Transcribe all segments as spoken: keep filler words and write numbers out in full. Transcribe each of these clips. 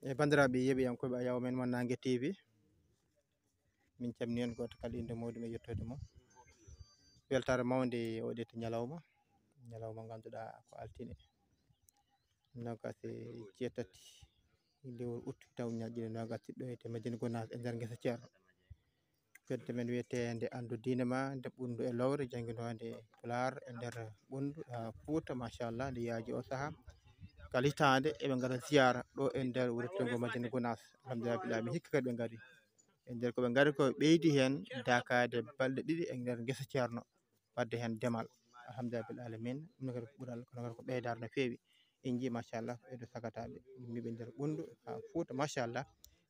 E banndiraaɓe yeeɓiyankooɓe Ayaw men mo Naange T V, min calmini on gooto kala innde muuɗum e yettoode mum. Weltaare mawnde e oɗeete ñalawma, ñalawma ngannduɗaa ko altine noogaas e jeetati lewru ut taw ñaƴƴi noogaas ɗiɗo e Madina Gonaas e nder ngesa Ceerno. Fedde men wiyeteende Anndu Diine Ma, nde Ɓunndu e Lowre, jannginoonde Pulaar e nder Ɓunndu, haa Fuuta, machallah, nde yaaji o sahaa. Kala hitaande eɓe ngara ziyaara ɗo e nder wuro tonngo Madina Gunaas. Alhamdulillah, ɓe hikka kadi ɓe ngari. E nder ko ɓe ngari ko ɓeydi heen daakaade balɗe ɗiɗi e nder ngesa Ceerno, waɗde heen demal. Alhamdulillah bil alamin, ɗum ne kadi ko ɓural, kono kadi ko ɓeydaare no feewi. En njii machallah ko ɓeydo sagataaɓe, yimɓe nder Ɓunndu haa Fuuta machallah.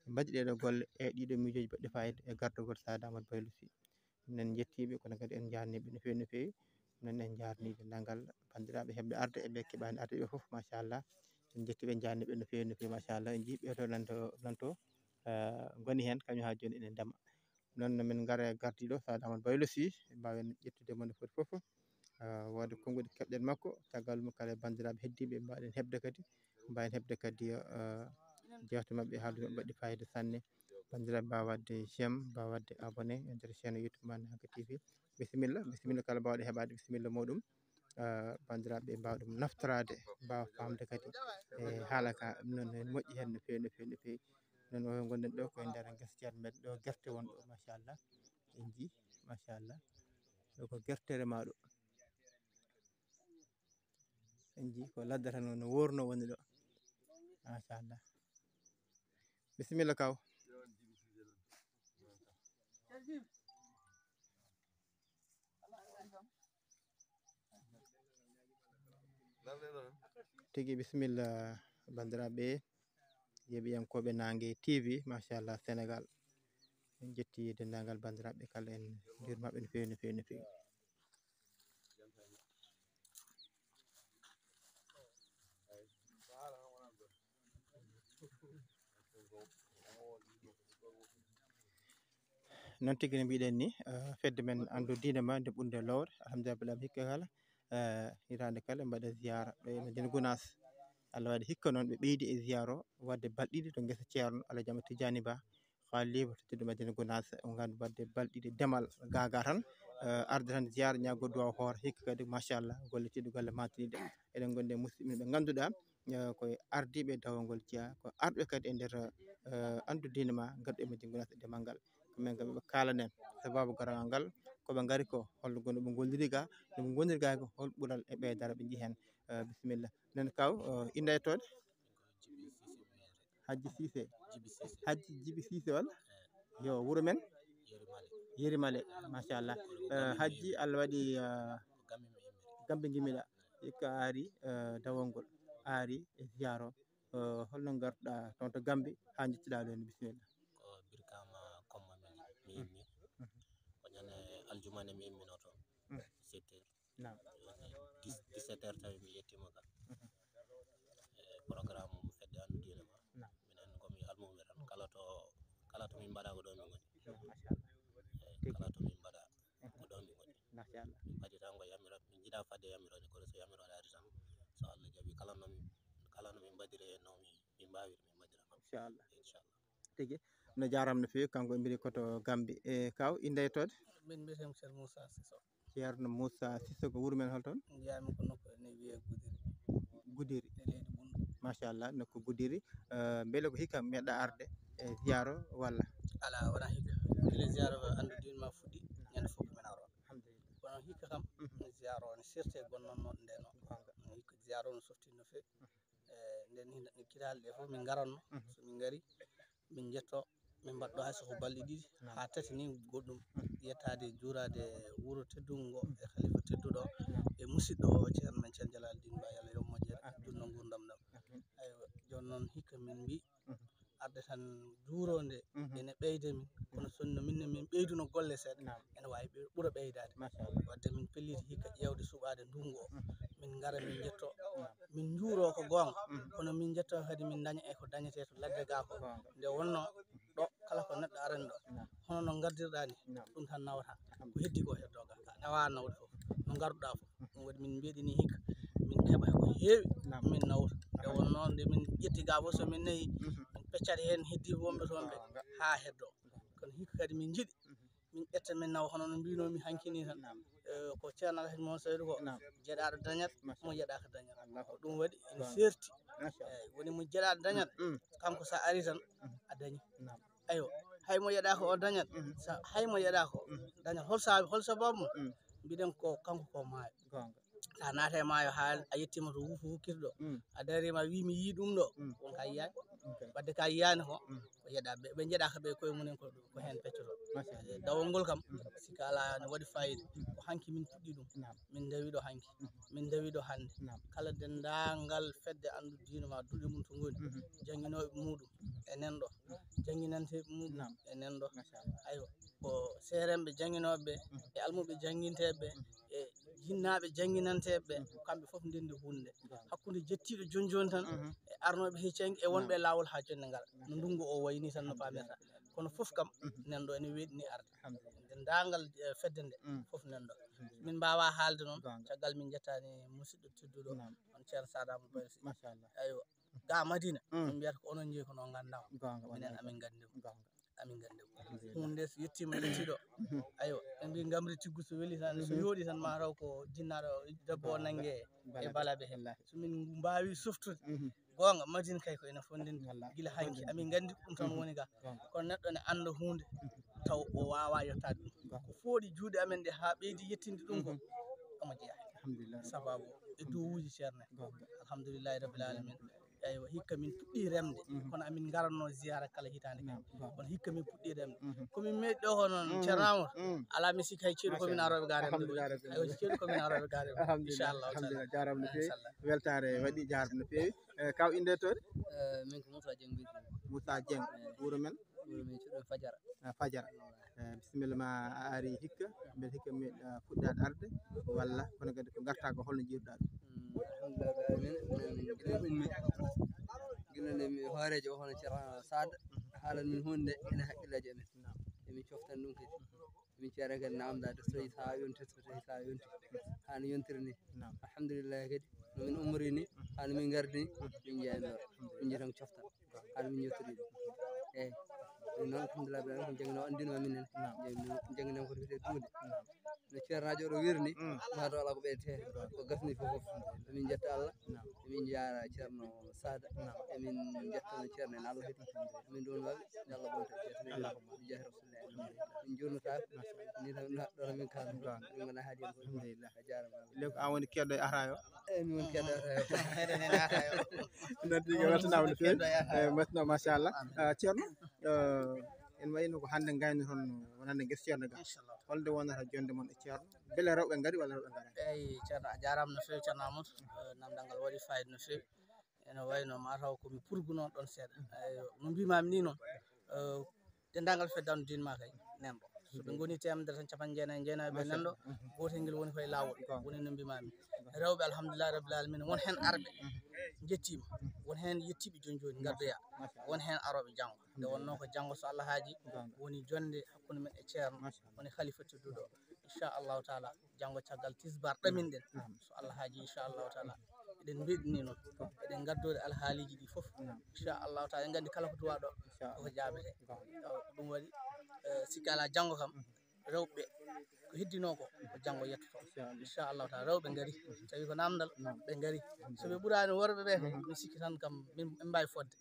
Ɓe mbaɗi ɗeɗo golle e ɗiɗo miijooji baɗɗi fayida e gardagol Saada Amadou Baylo Sy. Minen njettii ɓe, kono kadi en njaarnii ɓe no feewi, no feewi. Minen en njaarnii denndaangal banndiraaɓe heɓɓe arde e ɓe keɓaani arde ɓe fof, machallah. En njettii ɓe, en njaarnii ɓe no feewi, no feewi, machallah. En njii ɓe to lanto, lanto, eh, ngoni heen, kañum haa jooni ene ndema. Noon no min ngara e gardiiɗo Saada Amadou Baylo Sy, en mbaawen ƴettude mo no foti fof. Eh, wooda konnguɗi keɓɗen makko, caggal mum kala e banndiraaɓe heddiiɓe mbaawen heɓde kadi, mbaawen heɓde kadi, eh, jeewte maɓɓe, haaldude maɓɓe waɗi fayida sanne. Banndiraaɓe mbaawa waɗde j'aime, mbaawa waɗde abonné e nder chaîne YouTube ma Naange T V. Bisimilla, bisimilla kala mbaawɗo heɓaade bisimilla muɗum. Eh, banndiraaɓe mbaawa ɗum naftoraade, mbaawa faamde kadi e haala ka, ɗum noon ene moƴƴi heen no feewi, no feewi, no feewi. Noon o ngonɗen ɗo ko e nder ngesa Ceerno men ɗo, gerte won ɗo, machallah. En njii, machallah. Ɗo ko gerte remaa ɗo. En njii ko ladde tan no, no worno woni ɗo. Machallah. Bisimilla kaw. Tigi bisimilla banndiraaɓe yeeɓiyankooɓe Naange T V, machallah Sénégal. En njetti denndaangal banndiraaɓe kala, en njuuriima ɓe no feewi, no feewi, no feewi. Noon tigi no mbiɗen ni, eh, fedde men Anndu Diine Ma nde Ɓunndu e Lowre, alhamdulillah, hikka kala, eh, hitaande kala mbaɗa ziyaara ɗo e Madina Gunaas. Allah waɗi hikka noon ɓe ɓeydi e ziyaara o, waɗde balɗe ɗiɗi to ngesa Ceerno Alhaji Ahmad Tijaani Ba, Khalifa tedduɗo Madina Gunaas, o nganndu waɗde balɗe ɗiɗi demal gaagaa tan, eh, arde tan ziyaara, ñaago duwaaw hoore, hikka kadi, machallah, golle tedduɗe, golle mantiniiɗe. Eɗen ngondi e musidɓe men ɓe ngannduɗaa, eh, ko ardiiɓe dawol ngol jeyaa, ko arɓe kadi e nder, eh, Anndu Diine Ma, ngarɗo e Madina Gunaas e demal ngal. Ko men kam ɓe kaalanen sababu garawal ngal, ko ɓe ngari ko, holno gonno ɓe ngolliri ga, no ɓe ngolliri ga ko, hol ɓural e ɓeydaare ɓe njii heen. Eh, bisimilla. Nen kaw, eh, innde e toon? Hajji Cissé. Jibi Cissé. Hajji Jibi Cissé walla? Eh. Yo, wuro men? Yeri Male. Yeri Male, machallah. Eh, Hajji, Allah waɗi, eh, ko Gambi mi immiri. Gambi ngimmiɗa. Hikka a ari, eh, dawol ngol. A ari e ziyaara o. Eh, holno ngarɗa toon to Gambi haa njettiɗa ɗo ni? Bisimilla. Ko Birkama Komma mi, mi immi. Mhm. Ko ñande aljuma ne mi immino toon. Mhm. Sept heures. Naam. Jooni dix, dix-sept heures tawi mi yettiima ka. Mhm. E programme fedde Anndu Diine Ma. Naam. Minen ko mi almuɓe tan. Kala to, kala to min mbaɗa ko ɗo min ngoni. Naam, machallah. E kala to min mbaɗa ko ɗo min ngoni. Machallah. Min mbaɗi tan ko yamira, min njiɗa fadde yamiroje, kono so yamiroje ari tan, so Allah jaɓi, kala no min, kala no min mbaɗiri e no min, min mbaawiri, min mbaɗira noon. Inchallah. Inchallah. Tigi. No jaaraama no feewi, kanko e mbiri ko to Gambi. E kaw, innde e toon? Min mbiyetee mi Ceerno Moussa Cissokho. Ceerno Moussa Cissokho, wuro men hol toon? Jeyaa mi ko nokku ene wiyee Gudiri. Gudiri. E leydi Ɓunndu. Machallah, nokku Gudiri. Eh, mbele ko hikka meeɗa arde e ziyaara o walla? Alaa, wonaa hikka. Gila ziyaara o Anndu Diine Ma fuɗɗi, ñande fof ko min aroo. Alhamdulillah. Kono hikka kam, mhm, ziyaara o ne sirte gonnoo nde no. Goonga. Hikka ziyaara o no softi no feewi. Mhm. E nden hino, kitaale ɗe fof min ngaranno. Mhm. So min ngari, min njetto, min mbaɗɗo hay so ko balɗe ɗiɗi, naam, haa tati ni goɗɗum. Mhm. Yettaade, juuraade wuro teddungo ngo, e khalifa tedduɗo o, naam, e musidɗo o, ceerno men Ceerno Jalal Din Ba, yo Allah yoɓ moƴƴere, amin, aduna nguurndam ɗam. Amin. Aywa, jooni noon hikka min mbi, mhm, arde tan juuronde, mhm, ene ɓeyda min, kono, mhm, so no min ne min ɓeyduno golle seeɗa, naam, ene waawi ɓe-, ɓura ɓeydaade. Machallah. Wadde min pelliti hikka ƴeewde suɓaade ndunngu o. Mhm. Min ngara min njetto, naam, min njuuro ko goonga, mhm, kono min njetto kadi min ndaña e ko dañetee to ladde gaa ko. Goonga. Nde wonno ɗo kala ko neɗɗo arani ɗo, naam, hono no ngardirɗaa ni, naam, ɗum tan nawata. Alhamdulillah. Ko heddi ko heddo gaa, nawaa nawde fof. No ngarduɗaa fof. Mhm. Ɗum waɗi min mbeɗini hikka, min keɓa ko heewi, naam, min nawta. Nde wonno nde min ƴetti gaa fof so min nayi, mhm, min peccat heen heddi wonɓe toon ɓe haa heddoo. Kono hikka kadi min njiɗi, min ƴetta min nawa hono no mbinoomi hanki nii tan. Eh, ko Ceerno Alhaji Mohamed Saydu ko jeɗaaɗo dañat, mo yeɗaaka dañat. Ko ɗum waɗi ene seerti. Eyi, woni mo jeɗaaɗo dañat, kanko so a ari tan a dañi. Aywa, hay mo yeɗaaka o dañat, hay mo yeɗaaka o dañat. Hol saabi, hol sababu mum? Mbiɗen ko kanko ko maayo. Sa naata e maayo haa a yettiima to wufu wukkirɗo, a dariima a wii mi yii ɗum ɗo, won ka yiyaani. Wadde ka yiyaani ko, ko yeɗaa ɓe, ɓe njeɗaaka ɓe koye mumen ko, ko heen peccoto. Dawol ngol kam, sikka alaa ne waɗi fayida. Ko hanki min puɗɗi ɗum. Min ndawi ɗo hanki. Min ndawi ɗo hannde. Kala denndaangal fedde anndu diina ma duɗe mum to ngoni, jannginooɓe muɗum e nen ɗo, jannginanteeɓe muɗum e nen ɗo. Aywa, ko seeremɓe jannginooɓe ɓe, e almuɓe jannginteeɓe ɓe, e jinnaaɓe jannginanteeɓe ɓe, kamɓe fof ndenndi huunde nde. Hakkunde jettiiɗo jooni jooni tan, e arnooɓe hecci hanki, e wonɓe e laawol haa jonnde ngal. No ndunngu o wayi nii tan no paamirta. Kono fof kam, nen ɗo ene weeɗni arde. Denndaangal, eh, fedde nde, fof nen ɗo. Min mbaawaa haalde noon, caggal min njettaani musidɗo tedduɗo, on Ceerno Saada Amadou Bayro Sy. Aywa, ga Madina, min mbiyata ko onon njeyi ko noon nganndaa mo. Minen amin nganndi mo. Amin nganndi mo. Huunde nde so yettiima, yettii ɗo. Aywa, en mbii ngamri tiggu so weli tan, so yooɗi tan, ma taw ko jinnaaɗo debbo o nannge e balaɓe heen. So min mbaawi softude, goonga, Madina kay ko ene fonndinde gila hanki. Amin nganndi ko ɗum tan woni ga. Kono neɗɗo ne annda huunde, taw o waawaa yottaade ɗum. Ko fooɗi juuɗe amen ɗe haa ɓeydi yettinde ɗum ko, omo jeyaa heen. Sababu e duwuuji ceerno en. Alhamdulillahi rabbil alamin. Eywa, hikka min puɗɗii remde, kono amin ngaratnoo ziyaara kala hitaande kadi. Kono hikka min puɗɗii remde. Ko min meeɗi ɗo ko noon, Ceerno Amadou, alaa mi sikki hay ceeɗu ko min arooɓe ga remde. Eywa, ceeɗu ko min arooɓe ga remde. Inchallahu taala. Jaaraama no feewi. Weltaare waɗi, jaaraama no feewi. Eh, kaw, innde toon? Eh, min ko Moussa Dieng mbiyetee. Moussa Dieng, wuro men? Wuro men cuɗo Fajara. Ah, Fajara. Eh, bisimilla ma, a ari hikka, mbele hikka meeɗa fuɗɗaade arde, walla kono kadi ko ngartaa ko, holno njiiruɗaa ɗum? Mm, alhamdulillah, min, min, gila ummi, gila nde mi hooreejo o hono Ceerno Saada, haalan min huunde ene hakkillaaji amen. Emin coftan ɗum kadi. Min ceera kadi namdaade so tawi so a yonti, so tawi so a yonti. Haa no yontiri ni. Alhamdulillah kadi, no min ummori ni, haa no min ngardi ni, min njeyan ɗo. Min njetan coftal. Haa no min njottiri ɗum. Eyi. Ɗum noon, alhamdulillah, ɓe ko jangino anndino ma minen. Jangino ko wiyetee duunde. No ceernaajo o wiiri ni, ma to ala ko ɓeyte. Ko gasni fof fof. Min njetta Allah. Min njaara Ceerno Saada. Min njetta Ceerno en Allah kadi. Min ɗon waɗi, Allah bonta. Min njaara. Min njuurnata ni tan, ɗo min kaala. Min ngona haadi en fof. Alhamdulillah. A jaaraama. Leko an woni keɗɗo e Ahrayo? Eyi, min woni keɗɗo e Ahrayo. Eɗen e Ahrayo. Noddi ko weltanaama no feewi. Keɗɗo e Ahrayo. Eyi, weltana, machallah. Ah, Ceerno, eh, en wayno ko hannde ngayno toon, wonande ngesa Ceerno ga. Inchallah. Holnde wonata jonde mon e Ceerno? Mbele rewɓe ngari walla rewɓe ngaraani? Eyi, Ceerno, a jaaraama no feewi, Ceerno Amadou. Eh, namdal ngal waɗi fayida no feewi. Ene wayno ma taw ko mi purgunoo ɗon seeɗa. Eyyo, no mbiimaami nii noon, eh, denndaangal fedde anndu diine ma kay, nen ɗo. So ɓe ngonii teemedere tan, capanɗe jeenayi e jeenayi ɓe nen ɗo, gootel ngel woni koye laawol. Woni no mbiimaami. Rewɓe, alhamdulillahi rabbil alamina, won heen arɓe njettiima, won heen yettiiɓe jooni jooni ngaddoyaa, won heen arooɓe janngo. Nde wonnoo ko janngo, so Allah haajii, woni jonnde hakkunde men e Ceerno, woni Khalifa tedduɗo. Inchallahu taala, janngo caggal tisbar ɗaminɗen. So Allah haajii, inchallahu taala, eɗen mbeɗini noon, eɗen ngaddoori alhaaliiji ɗi fof. Inchallahu taala, en nganndi kala ko duwaa ɗo, ko jaabetee. Ɗum waɗi, eh, sikki alaa, janngo kam, rewɓe ko heddinoo ko, ko janngo yettoto. Inchallahu taala, rewɓe ngari, tawi ko namdal, ɓe ngari. So ɓe ɓuraani worɓe ɓe, mi sikki tan kam, min, en mbaawi fodde.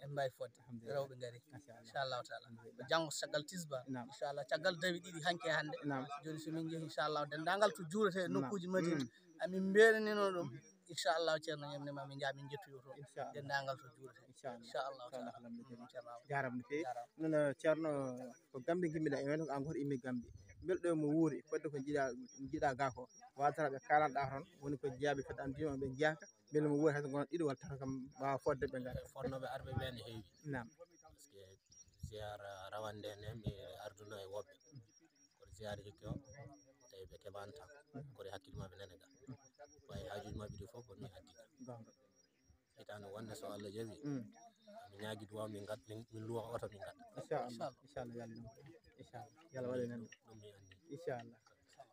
En mbaawi fodde. Rewɓe ngari. Inchallahu taala. Ko janngo caggal tisbar. Inchallah, caggal dawi ɗiɗi hanki e hannde. Jooni so min njehi, inchallah, denndaangal to juuretee e nokkuuji Madina, amin mbeɗanino ɗum. Inchallah, Ceerno, ñamde ma min njaha min njettoyo toon. Denndaangal to juuretee. Inchallah. Inchallah taala. Ceerno Amadou. Jaaraama no feewi. Jaaraama. Noon, Ceerno, ko Gambie ngimmiɗaa, e wayno ko an gooto immi Gambie. Mbele ɗo mo wuuri, fodde ko njiɗaa, njiɗaa gaa ko, waaltata ɓe kaalanɗaa toon, woni ko jeyaaɓe fedde anndu diine ma ɓe njeyaka, mbele mo wuuri hay so ngono ɗiɗo walla tato kam, waawa fodde ɓe ngara. Fodnooɓe arɓe ɓe ne heewi. Naam. Parce que ziyaara rawande nde mi arduno e woɓɓe. Kono ziyaara hikka o, tawi ɓe keɓaani tan. Kono hakkille maɓɓe nana ga. Wayi haajuuji maɓɓe ɗi fof ko mi addi ga. Goonga. Hitaande wonde so Allah jaɓi, mi ñaagi duwaaw, min ngat-, min, min luwa oto, min ngadda. Inchallah, inchallah, yo Allah waɗan. Inchallah, yo Allah waɗan. Ɗum mi anndi. Inchallah.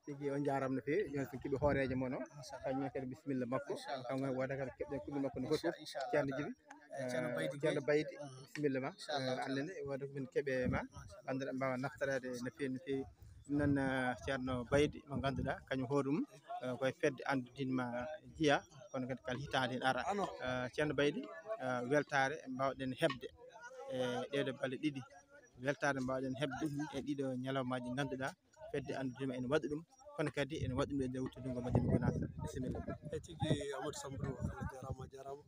Tigi, on njaaraama no feewi. Jooni so keɓi hooreejo mon o, kañum kadi bisimilla makko. Inchallah. Kanko wooda kadi keɓɗen kuɗi makko no foti fof. Inchallah. Ceerno Jibi. Eh, Ceerno Baydi Ceerno Baydi, bisimilla ma. Inchallah. Eh, annene, wooda ko min keɓe ma. Banndiraaɓe mbaawa naftoreede no feewi, no feewi. Ɗum noon, eh, Ceerno Baydi mo ngannduɗaa, kañum hoore mum, eh, koye fedde anndu diine ma jeyaa, kono kadi kala hitaande ene ara. Eh, Ceerno Baydi, eh, weltaare mbaawɗen heɓde, eh, ɗeeɗo balɗe ɗiɗi. Weltaare mbaawɗen heɓde e ɗiɗo ñalawmaaji ngannduɗaa, fedde anndu diine ma ene waɗa ɗum, kono kadi ene waɗa ɗum e nder wuttude ngoo Madina Gunaas. Bisimilla. Eyi tigi, Amadou Sambou, Allah jaaraama, a jaaraama.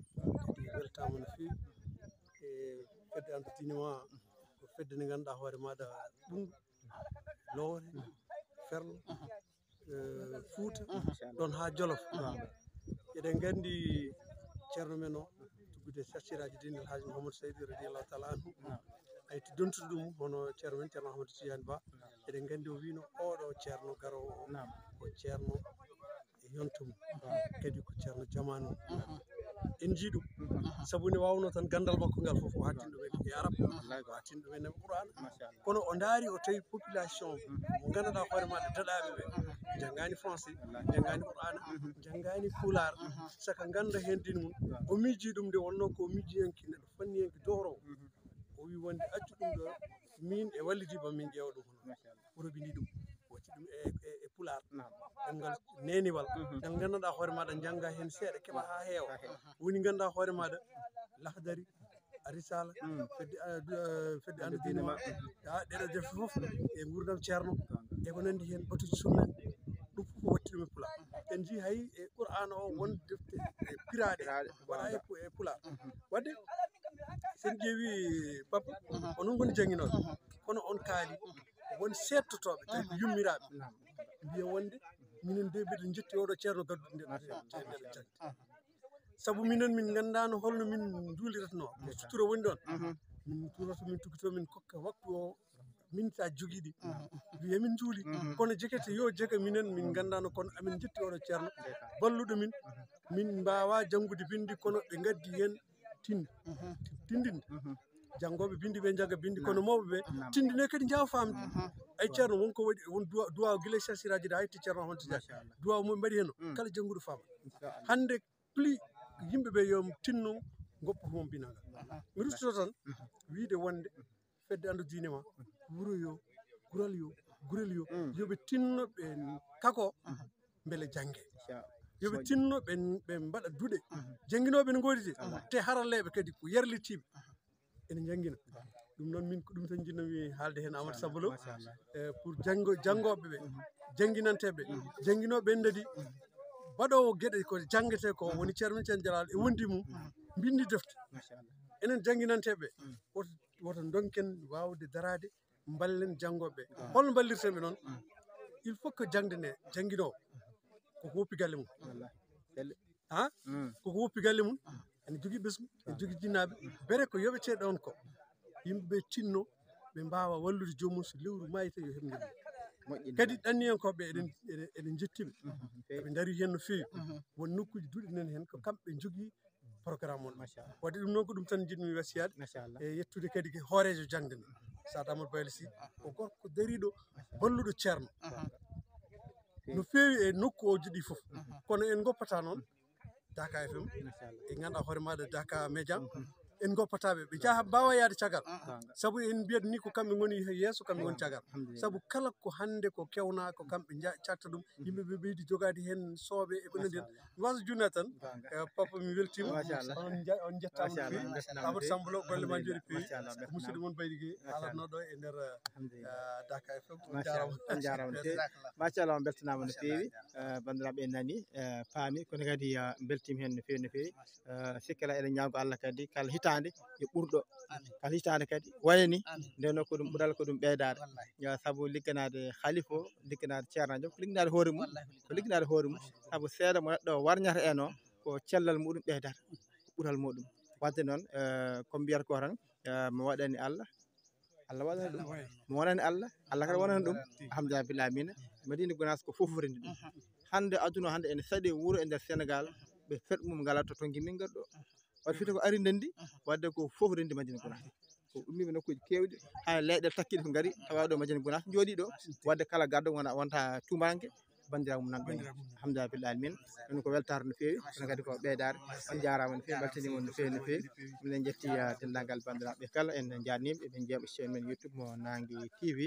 Kadi weltaama no feewi. E fedde anndu diine ma, ko fedde nde ngannduɗaa hoore maaɗa ɗum, lowre, ferlo, eh, Fuuta, ɗoon haa Jolof. Eɗen nganndi ceerno men o, tuggude Cheikh Siraji Dine El Hadj Mouhamadou Seydi radiyallahu taala anhu. Ay, to dontude ɗum, hono ceerno men Ceerno Ahmadou Tidiane Ba. Eɗen nganndi o wiino oɗo ceerno garoowo o, ko ceerno e yonto mum. Kadi ko ceerno jamaanu mum. En njii ɗum. Sabu nde waawno tan ganndal makko ngal fof, o hattin ɗum en e Arab, o hattin ɗum en e Qur'an. Kono o ndaari, o tawi population mo ngannduɗaa hoore maaɗa daɗaaɓe ɓe, njanngaani français, njanngaani Qur'aana, njanngaani Pulaar, saka ngannda heen diine mum. O miijii ɗum nde wonnoo ko miijiyanke, neɗɗo fanniyanke, dohroowo. O wii wonde accu ɗum ɗo, min e wallidiiɓe am, min ƴeewa ɗum hono. Ɓuro bindi ɗum, watti ɗum e, e, e Pulaar. Ɗemngal neeniwal, ngal ngannduɗaa hoore maaɗa, njannga heen seeɗa, keɓa haa heewa. Woni ngannduɗaa hoore maaɗa, Lahdari, a Risaala, fedde, ah, du-, ah, fedde anndu diine ma. Ah, ɗeɗo defte fof e nguurndam ceerno, e ko nanndi heen, batuuji sunna, ɗum fof o watti ɗum e Pulaar. En njii hay e Qur'aana o won defte, e piraaɗe, waɗa e pu-, e Pulaar. Waɗde, so en ƴeewi, Papa, onon ngoni jannginooɓe, kono on kaali won seedtotooɓe, tawi ko yummiraaɓe, mbiya wonde minen de mbiɗen njetti oɗo ceerno gadduɗo nde, nde, nde jannde. Sabu minen min nganndaano holno min njuuliratnoo. Ko sutura woni ɗoon. Min tuurata, min tuggito, min kokka waktu o, min sa jogii ɗi. Wiye min njuuli. Kono jekete yo jeke minen, min nganndaano, kono amin njetti oɗo ceerno balluɗo min. Min mbaawaa janngude binndi, kono ɓe ngaddi heen tindi. Tindinde. Janngooɓe binndi ɓe njannga binndi, kono mawɓe ɓe tindine kadi njaawa faamde. Ay ceerno, won ko waɗi, won duwa, duwaaw gila e Cheikh Siraji Dine haa yetti ceerno Ahmad Tidiane. Duwaaw mo ɓe mbaɗi heen o, kala jannguɗo faama. Hannde plus yimɓe ɓe yo tinno ngoppa ko won binnaangal. Mi ruttito tan wiide wonde fedde anndu diine ma, wuro yo, gural yo, gurel yo, yo ɓe tinno ɓe kako mbele jannge. Yo ɓe tinno ɓe, ɓe mbaɗa duɗe. Jannginooɓe ne ngoodi de, te haralleeɓe kadi ko yarlitiiɓe ene njanngina. Ɗum noon min ko ɗum tan njiɗnoomi haalde heen, Amadou Sambolo. Eh, pour janngo-, janngooɓe ɓe, jannginanteeɓe, jannginooɓe en ndadi, mbaɗoowo geɗe ko janngetee ko, woni ceerno men Ceerno Jalal e wondi mum, mbinndi defte. Enen jannginanteeɓe, woto, woto ndonken waawde daraade, mballen janngooɓe ɓe. Holno mballirten ɓe noon? Il faut que jaŋde nde, jannginoowo, koko woppi galle mum. Ha? Koko woppi galle mum. Ene jogii ɓesngu, ene jogii jinnaaɓe. Bere ko yoɓetee ɗoon ko, yimɓe ɓe tinno, ɓe mbaawa wallude joomum so lewru maayi tawi yo heɓ ngel. Kadi ɗanniyankooɓe, eɗen, eɗen, eɗen njetti ɓe. Eɓe ndarii heen no feewi. Won nokkuuji duɗe nani heen, ko kamɓe njogii programme on. Waɗde ɗum noon ko ɗum tan njiɗmi wasiyaade. E yettude kadi ko hooreejo jaŋde nde, Saad Amadou Bayla Sy, ko gorko dariiɗo, balluɗo ceerno. No feewi e nokku o jiɗi fof. Kono en ngoppataa noon Daka F M, e ngannduɗaa hoore maaɗa Daka Média, en ngoppataa ɓe, ɓe njaha, mbaawa yahde caggal. Sabu en mbiyat ni ko kamɓe ngoni yeeso, kamɓe ngoni caggal. Sabu kala ko hannde ko kewnaa, ko kamɓe nja-, catta ɗum. Yimɓe ɓe ɓeydi jogaade heen sooɓe e ko nanndi heen. Mi waasa juutnaade tan, eh, Papa, mi weltiima. On nja-, on njettaama no feewi. Amadou Sambolo, golle ma njooɗi peewi. Musidɗo mon Baydi Gueye, haalatnooɗo e nder, eh, Daka F M. On njaaraama. On njaaraama no feewi. Machallah, on mbeltanaama no feewi. Eh, banndiraaɓe en nani, eh, paami, kono kadi, eh, mbeltiima heen no feewi, no feewi. Eh, sikkela eɗen ñaago Allah kadi kala hitaande yo ɓurɗo. Kala hitaande kadi wayani. Nden noon ko ɗum ɓural, ko ɗum ɓeydaade. Ya, sabu ligganaade khalifa o, ligganaade ceerno Joom, ko ligganaade hoore mum, ko ligganaade hoore mum. Sabu seeɗa mo neɗɗo warñata en o, ko cellal muɗum ɓeydata, ko ɓural muɗum. Waɗde noon, eh, ko mbiyata ko tan, eh, mo waɗani Allah, Allah waɗana ɗum. Mo wonani Allah, Allah kadi wonana ɗum. Alhamdulillah rabbil alamina. Madina Gunaas ko fof renndi ɗum. Hannde aduna o hannde ene saɗi wuro e nder Senegal, ɓe feɗ mum ngala to tonki min ngaddo. Waɗde fiti ko ari ndendi, waɗde ko fof renndi Madina Gunaas. Ko ummiiɓe nokkuuji keewɗi, haa leyɗe takkiɗe ko ngari, tawa ɗo Madina Gunaas jooɗii ɗo, waɗde kala garɗo wona, wonta tuumaranke, banndiraaɓe mum nan ɗon. Banndiraaɓe mum nan. Alhamdulillah bil alamin. Ɗum ko weltaare no feewi, kono kadi ko ɓeydaare. On njaaraama no feewi, mbeltaniima on no feewi, no feewi. Minen njetti, ah, denndaangal banndiraaɓe kala, en njaarniima, eɗen njeeɓa chaîne men YouTube mo Naange T V.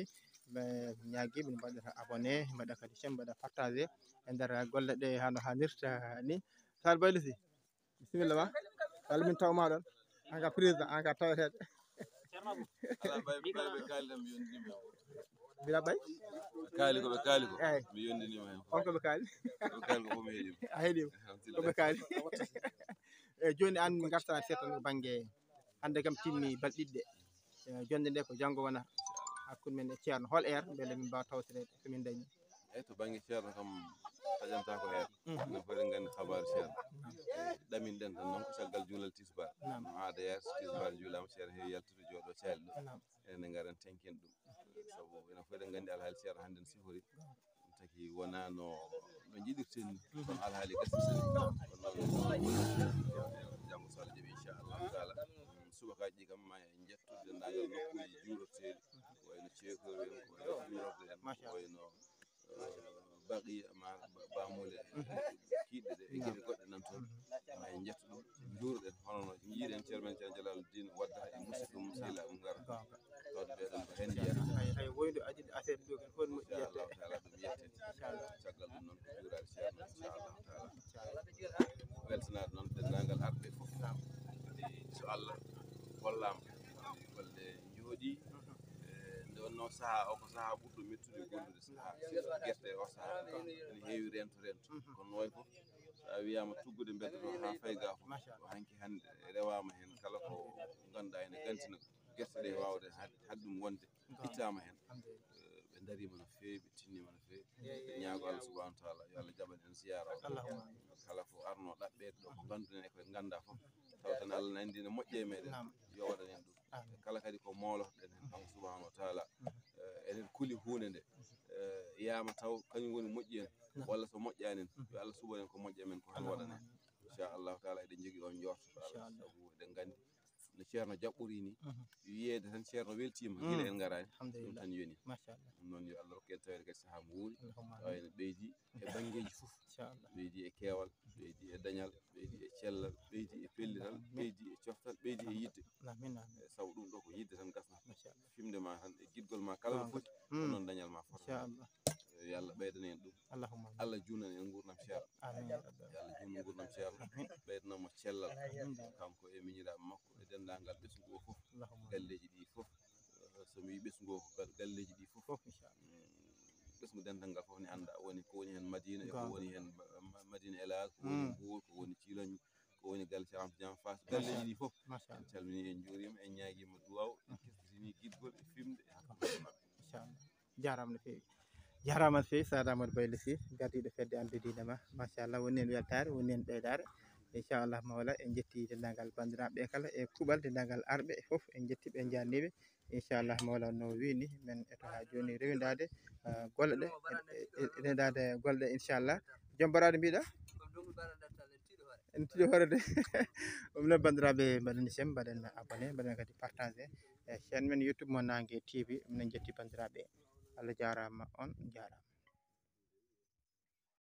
Ɓe ñaagii, ɓe mbaɗata abonné, mbaɗa kadi j'aime, mbaɗa partagé e nder golle ɗe hano haanirta ni. Sar Baylo Sy, bisimilla ma. Walla min taw ma ɗon. An ka président, an ka taweteeɗo. Alaa, ɓay, ɓay ɓe kaali tan, mi yondinii ma. Mbiɗa ɓay? Ɓe kaali ko ɓe kaali ko. Eey. Mi yondinii ma heen. On ko ɓe kaali? Ɓe kaali ko fof mi heɗii. A heɗii? Alhamdulillah. Ko ɓe kaali. Eey, jooni an min ngartaa seeɗa to bannge hannde kam timmi balɗe ɗiɗi ɗe. Eh, jonnde nde ko janngo wona hakkunde men e Ceerno. Hol heure mbele min mbaawa tawtoreede ko min dañi? Eey, to bannge Ceerno kam taƴantaa ko heure. Mhm. Enen fof eɗen nganndi habaaru Ceerno. Ɗaminɗen tan noon ko caggal juulal tisbaar. Naam. No aada yeeso, tisbaar juulaama, Ceerno heewi yaltude, jooɗo caali ɗo. Naam. Enen ne ngaren tenken ɗum. Sabu enen fof eɗen nganndi alhaali Ceerno hannde no sifori. Ɗum taki wonaa no, no njiɗirten ni. Mhm. Kono alhaali gasii sene. Kono noon, janngo so Allah jaɓi, inchallahu taala. Mm, subakaaji ɗi kam ma en njettu denndaangal nokkuuji juurorteeɗi. Ko wayno ceekooru en, ko wayno juurorde en, ko wayno, eh, baqiya ma ba-, bamule, kiiɗɗe ɗe e geɗe goɗɗe nan toon. Ma en njettu ɗum, njuuruɗen, hono no njiiɗen Ceerno men Ceerno Jalaaluddin Wadda e musiɗɗo mum, sehilaaɓe mum ngara. Tawde ɓee ɗoon ko heen njeyaa. Hay, hay woyndo adii affaire ɗo ken, hono moƴƴi yette. Inchallahu taala, ɗum yettete. Inchallah. Caggal ɗum noon ko juuraade Ceerno, inchallahu taala. Weltanaade noon denndaangal arɓe fof. Naam. Kadi so Allah hollaama, golle njooɗi. Mhm. Eh, nde wonnoo sahaa o ko sahaa ɓurɗo mettude gollude sahaa. Surtout gerte o sahaa. Ene heewi rento rento. Mhm. Kono no wayi fof, so a wiyaama tuggude mbedda to haa fay gaa fof, machallah, ko hanki hannde rewaama heen kala ko ngannduɗaa ene gantina gerte ɗe waawde had-, had ɗum wonde, ittaama heen. Alhamdulillah. Eh, ɓe ndariima no feewi, ɓe tinniima no feewi. Ɓe ñaago Allah subhanahu wa taala, yo Allah jaɓan en ziyaara o. Allahumma amin. Kala ko arno ɗaɓɓeede ɗo, ko ngannduɗen e ko en nganndaa fof, taw tan Allah ne anndi ne moƴƴi e meɗen, naam, yo waɗan en ɗum. Amin. Kala kadi ko moolotoɗen heen, kanko subhanahu wa taala, mhm, eh, eɗen kuli huunde nde, eh, yaama taw kañum woni moƴƴi en, naam, walla so moƴƴaani en, mhm, yo Allah suɓan en ko moƴƴi e men, ko heen waɗan en. Allahumma amin. Inchallahu taala, eɗen njogii on njoorto, inchallah, sabu eɗen nganndi no Ceerno jaɓɓori ni, mhm, wiyeede tan Ceerno weltiima, mm, gila en ngaraani. Alhamdulillah. Ɗum tan yoni. Machallah. Ɗum noon yo Allah rokku en tawde kadi sahaa mo wuuri. Allahumma amin. Tawa ene ɓeydi e banngeeji fof. Inchallah. Ɓeydi e keewal, ɓeydi e dañal, ɓeydi e cellal, ɓeydi e pellital, amin, ɓeydi e coftal, ɓeydi e yiɗde. Amin, amin. Eh, sabu ɗum ɗo ko yiɗde tan gasnata. Machallah. Fimde ma tan e giɗgol ma kala no foti, ko, mm, noon dañal ma fota. Inchallah. Yo Allah ɓeydana en ɗum. Allahumma amin. Allah juunan en nguurndam Ceerno. Amin, ya Rabbi. Yo Allah juunan nguurndam Ceerno. Amin. Ɓeydana mo cellal. Amin. Kanko e miñiraaɓe makko e denndaangal ɓesngu o fof. Allahumma amin. Galleeji ɗi fof. Eh, so mi wii ɓesngu o ko gal-, galleeji ɗi fof. Fof, inchallah. Mm, ɓesngu dental ngal fof ne annda woni ko woni heen Madina, e ko, goonga, woni heen Ma-, Ma-, Madina Elage, ko woni, mm, Mbour, ko woni Ciloñ, ko woni galle Cheikh Amadou Tidiane Fass. Machallah. Galleeji ɗi fof. Machallah. En calminii, en njuuriima, en ñaagiima duwaaw, en, mhm, kesndinii giɗgol e fimde e hakkunde maɓɓe. Inchallah. Jaaraama no feewi. Jaaraama no feewi, Saad Amadou Baylo Sy, gardiiɗo fedde Anndu Diine Ma. Machallah, woni heen weltaare, woni heen ɓeydaare. Inchallah mawla, en njetti denndaangal banndiraaɓe ɓe kala e kuuɓal, denndaangal arɓe fof, en njetti ɓe, en njaarnii ɓe. Inchallah mawla, no wiyi ni, men eto haa jooni rewindaade, ah, golle ɗe, e, e, rewindaade golle ɗe, inchallah. Joom baraade mbiɗa? En tiiɗi hoore de. Ɗum noon, banndiraaɓe, mbaɗen j'aime, mbaɗen abonné, mbaɗen kadi partagé e chaîne men YouTube mo Naange T V. Minen njetti banndiraaɓe. Allah jaaraama, on njaaraama.